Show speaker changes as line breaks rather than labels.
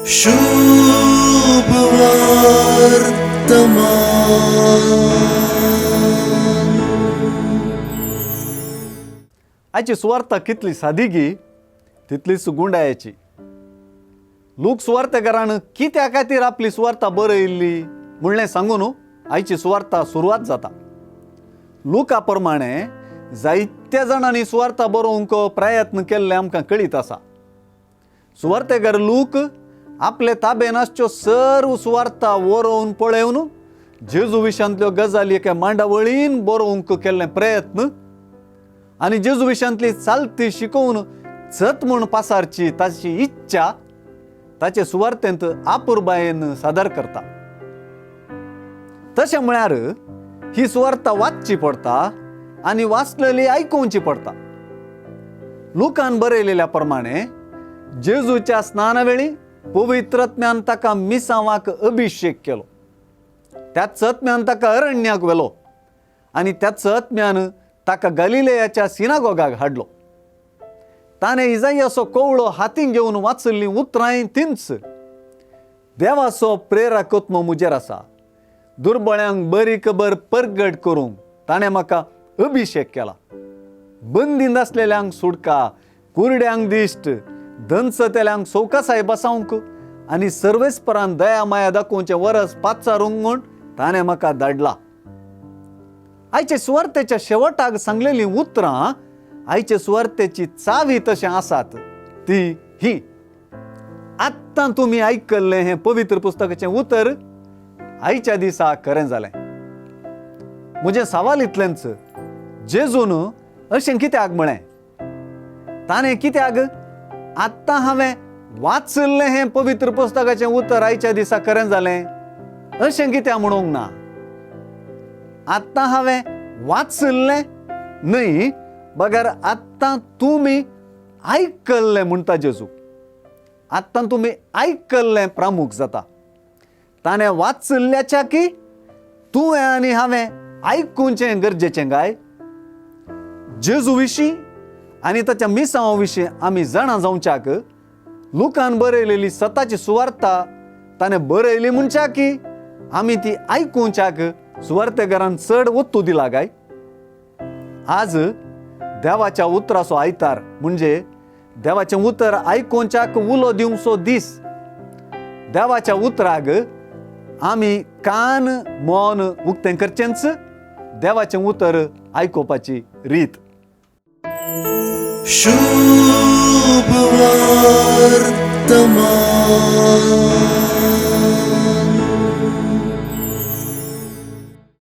शुभ वर्तमान.
आयची सुवार्ता कितली सादिगी तितलीच गुंडायाची. लोक सुवार्थेकारान कित्या खातीर आपली सुवार्ता बरयल्ली म्हणलें सांगून आयची सुवार्ता सुरवात जाता. लुका प्रमाणे जायत्या जाणांनी सुवार्ता बरोवंक प्रयत्न केल्ले आमकां कळीत आसा. सुवार्तेकार लूक आपले ताबेन आसच्यो सर्व सुवार्ता बरोवन पळोवन जेजू विशांतल्यो गजाली एके मांडावळीन बरोवंक केल्ले प्रयत्न आनी जेजू विशांतली चालती शिकोवन सत म्हूण पासारची ताची इच्छा ताचे सुवार्तेंत आपुरबायेन सादर करता. तशें म्हळ्यार ही सुवार्ता वाचची पडटा आनी वाचलेली आयकुवची पडटा. लुकान बरयलेल्या प्रमाणे जेजूच्या स्नानावेळी पवित्रज्ञान ताका मिसांवाक अभिशेक केलो. त्याच आत्म्यान ताका अरण्याक व्हेलो आनी त्याच आत्म्यान ताका गलिलेयाच्या सिनागोगाक हाडलो. ताणें इजायाचो कवळो हातीन घेवन वाचिल्लीं उतरांय तींच. देवाचो प्रेरक आत्मो म्हजेर आसा, दुर्बळ्यांक बरी खबर परगट करूंक ताणें म्हाका अभिशेक केला. बंदीन आसलेल्यांक सुटका, कुरड्यांक दिश्ट, दंचतेल्यांक सवकासाय बसावंक आनी सर्वेस्परान दया माया दाखोवचें वरस पाचारूंक म्हूण ताणें म्हाका धाडला. आयचे सुवार्तेच्या शेवटाक सांगलेलीं उतरां आयचे सुवार्तेची चावी तशें आसात ती ही. आत्तां तुमी आयकल्लें हें पवित्र पुस्तकाचें उतर आयच्या दिसा खरें जालें. म्हजें सवाल इतलेंच, जेजून अशें कित्याक म्हळें? ताणें कित्याक आत्तां हांवें वाचिल्लें हें पवित्र पुस्तकाचें उतर आयच्या दिसा खरें जालें अशें कित्याक म्हणूंक ना? आत्तां हांवें वाचिल्लें न्हय, बगर आत्तां तुमी आयकल्लें म्हणटा जेजू. आत्तां तुमी आयकल्लें प्रामुख जाता. ताणें वाचिल्ल्याच्या की तुवें आनी हांवें आयकुचें गरजेचें काय? जेजू विशीं आनी ताच्या मिसांवा विशीं आमी जाणा जावच्याक लुकान बरयलेली सताची सुवार्ता ताणें बरयली म्हणच्या की आमी ती आयकुच्याक सुवार्तेकारान चड ओत्तू दिला काय? आज देवाच्या उतराचो आयतार म्हणजे देवाचें उतर आयकुच्याक उलो दिवचो दीस. देवाच्या उतराक आमी कान मन उक्तें करचेंच देवाचें उतर आयकुपाची रीत.
शुभ वर्तमान.